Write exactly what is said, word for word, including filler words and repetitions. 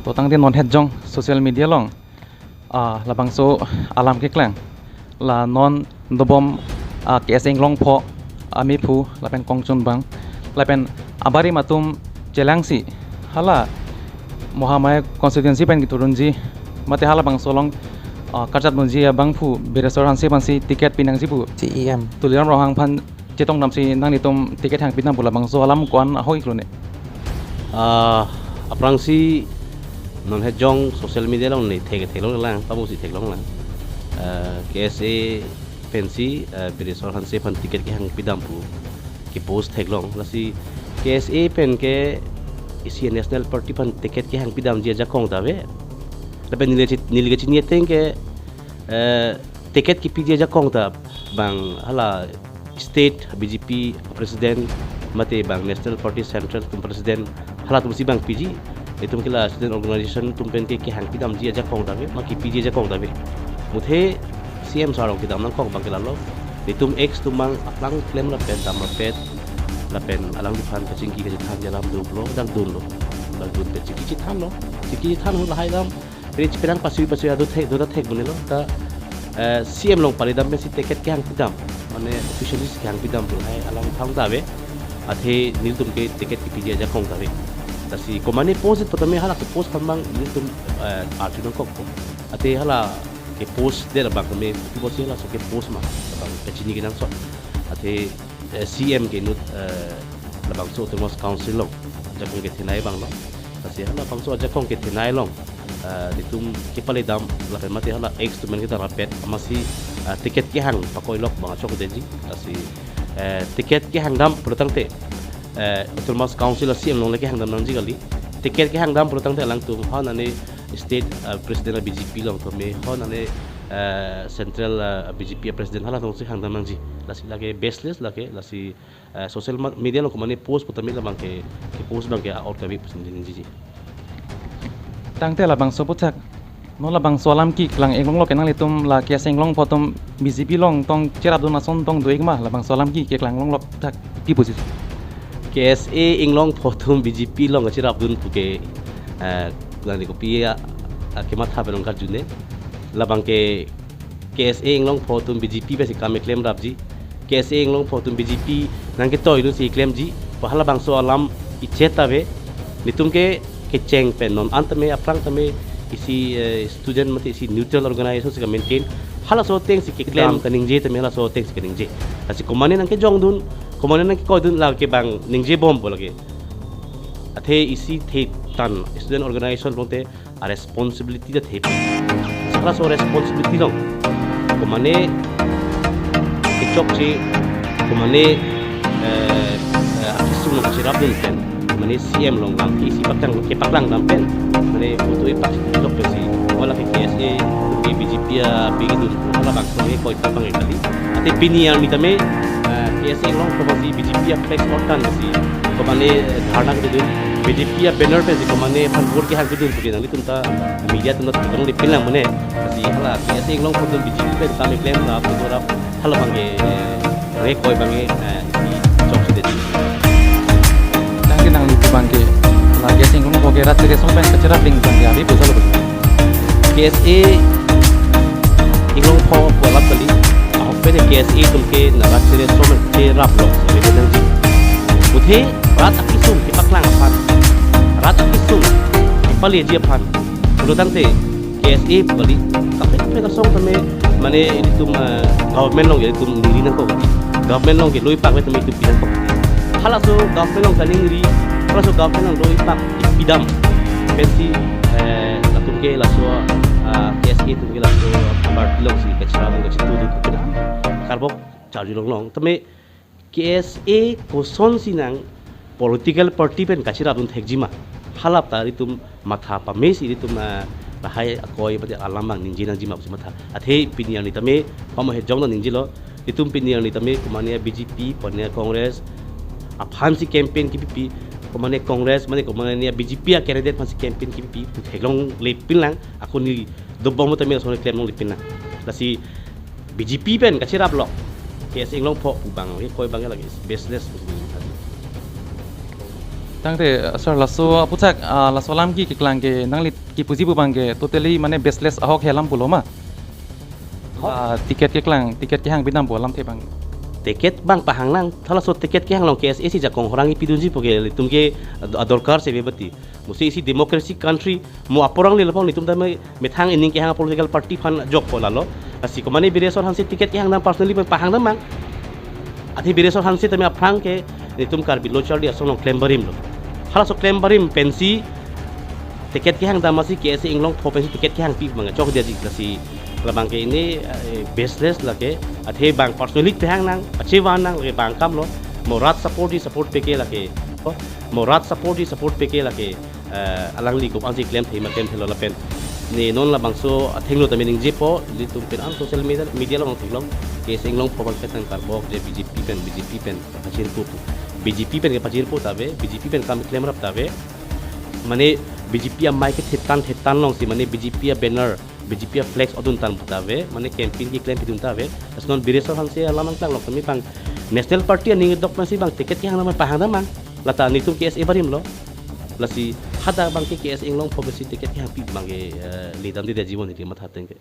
To tangte non het jong social media along, ah, labangso alam keklang. La non dobom, ah, K S A Inglongpho amephu lapen kongchunbang lapen abarim atum chelangsi hala Mahamaya constituency pen keturunji mate halabangso along, ah, karjat dunji abangphu Bireswar Hanse aphansi ticket pinangji pu C E M Tuliram Ronghang aphan chetong damsi nanglitum ticket hang pidam pu labangso alam ko-an ahok-ik lone? Ah, aphrangsi non het jong social media along ne thek theklonglang, pamusi theklonglang. Ah, K S A pensi, ah, Bireswar Hanse aphan ticket kehang pidam pu kepost theklong. Lasi K S A pen ke isi National Party aphan ticket kehang pidamji ajakong ta ave. Lapen neli chi-, neli kachini ateng ke, eh, ticket kepiji ajakong ta bang hala state B J P president mate bang National Party central atum president halatumsi bang piji. Itum ke la student organization atum pen ke kehang pidamji ajakong ta ave, ma kepiji ajakong ta ave. Muthe C M sir along kedam nangkok bang ke lalo. Itum X atum bang aplang klemrap pen damrap pen lapen alangliphan kachingki kachethanji alam doplo, dang dunlo. Dang dun pen chingki chethanlo. Chingki chethan hu lahai alam. Rich pedang pasui pasui adu thek, duda thek bunelo. Ta, eh, C M along pali dam pensi ticket kehang pidam. Mane officially kehang pidam pu lahai alam thang ta ave. Athe nelitum ke ticket kepiji ajakong ta ave. Lasi komane post it pu tame hala kepost aphan bang nelitum, eh, arju nangkokpo. Athe hala kepost det abang tame pu pusi halaso kepost ma abang kachini kenangsot. Athe, eh, C M ke inut, eh, labangso Autonomous Council along ajakong kethenei abang lo. Lasi halabangso ajakong kethenei along, eh, itum kepali dam lapen mate hala X atum pen kedam rapet amatsi, eh, ticket kehang pakoi lok bang achok detji. Lasi, eh, ticket kehang dam pulo tangte, eh, Autonomous Council a C M along le kehang dam nangji kali. Ticket kehang dam pulo tangte alangtum ho nane state, eh, president a B J P along tame, ho nane, eh, central, eh, B J P a president hala alongsi hang dam nangji. Lasi lake baseless lake, lasi, eh, social ma-, media along komane post pu tame labang ke, kepost abang ke a-out kave pusi neli ningjiji. Tangte labangso aputhak, non labangso alam keklang inglonglo ke nanglitum la K S A Inglongpho atum B J P along tong cherapdun ason tong do-ik ma, labangso alam keklang longlok thak pi pusi? K S A Inglongpho atum B J P along cherapdun pu ke, eh, nangli kopi a, a kematha pen nangkarjune. Labang ke K S A Inglongpho atum B J P pensi kam keklemrapji. K S A Inglongpho atum B J P nangketoi dunsi klemji. Pu halabangso alam ichet ta ave. Nelitum ke kecheng pen non an tame aphrang tame isi, eh, student mate isi neutral organization si ka-maintain. Halaso atengsi keklem kaningje tame halaso atengsi kaningje. Lasi komane nangkejongdun, komane nangkekoidun lake bang ningjebompo lake. Athe isi the tan student organization pulote a responsibility ta thepi. Halaso responsibility along komane kechokche, komane, eh, eh, akesung along cherapdun pen, mane C M along lamthe isi paklang, kepaklang dam pen, mane photo ipak si kechok pensi, wala ke K S A, ke B J P a, bigidun, halabangso ke koi koi bang kali. Athe pini arni tame, eh, K S A along komane B J P a flex ortan si, komane, eh, dharna kedun, B J P a banner pensi komane aphan vote kehang kedun pu ke nanglitum ta media atum ta theklongle pinlang mane. Lasi hala K S A Inglongpho atum B J P pen kam keklemrap, kedorap, halabang ke, eh, re koi bang ke, eh, isi chokche det. Tangte nangli pu bang ke la K S A Inglongpho ke rat ke song pen kacherap ding bang ke ave pu salo. K S A Inglongpho pu alam kali, ahok pen K S A atum ke na rat sere som cheraplo, ave nangji. Muthe rat akesung kepaklang aphan, rat akesung kepaleji aphan pulo tangte K S A pu kali, kaprek kaprek asong tame, mane itum, eh, government along ya itum ningri nangkok. Government along ke lui pak tame itum pi nangkok. Halaso government along kaningri, halaso government along lui pak pidam pensi, eh, latum ke laso, ah, K S A atum ke laso party alongsi kachira along kachitu dun pidam. Karbok charju longlong. Tame K S A kosonsi nang political party pen kachirapdun thekji ma, halap ta itum matha pamesi itum, ah, lahai akoi mate alam bang ningje nangji ma pusi matha. Athe pini arni tame pamo hejong na ningjelo. Itum pini arni tame komane B J P, komane Congress aphansi campaign kepipi, komane Congress mane komane B J P a candidate aphansi campaign kepipi pu theklongle pinlang, ako neli dobom tame lason klemlongle pinlang. Lasi B J P pen kachiraplo, K S A Inglongpho pu bang ke koi bang ke lake baseless. Tangte, sir, laso aputhak, ah, laso alam ke keklang ke nangli kipuji pu abang ke totally mane baseless ahok he alam pulo ma? Hok. Ah, ticket keklang, ticket kehang binam pu alamthe abang. Ticket abang pahang nang, halaso ticket kehang along K S A si jakong horang ipidunji pu ke ilitum ke ad-, adorkar si bebati. Mo si isi democracy country, mo apor along le lapang netum tame methang ining kehang political party aphan jokpo lalo. Lasi komane Bireswar Hanse ticket kehang dam personally pen pahang dam mang. Athe Bireswar Hanse tame aphrang ke netum Karbi Lo Charli Asong along klem barim lo. Halaso klem barim pensi ticket kehang dam masi K S A Inglongpho pensi ticket kehang pi mang chok dia ji, lasi labang ke ini, eh, baseless lake. Athe bang personally pahang nang, pachevan nang lake bang kam lo. Mo rat support ji support peke lake. Oh, mo rat support ji support peke lake. Eh, alangli kop ansi klem thei ma klem thelo lapen. Ne non labangso athengno tame ningjepo, ilitum pen an social media, media along theklong. K S A Inglongpho abang ketang karbok je B J P pen, B J P pen pachirpo pu. B J P pen kepachirpo ta ave, B J P pen kam klemrap ta ave. Mane B J P amei ke thetan thetan alongsi, mane B J P a banner, B J P a flex odun tang ta ave, mane campaign keklem pidun ta ave. Lasi non Bireswar Hanse alam nangklang lok tame bang National Party aning dok masi bang ticket kehang dam pahang dam mang. Lata netum K S A barim lo. Lasi hadak abang ke K S A Inglongpho pensi ticket kehang pi abang ke, eh, ledam di dia jibon di matha ateng ke.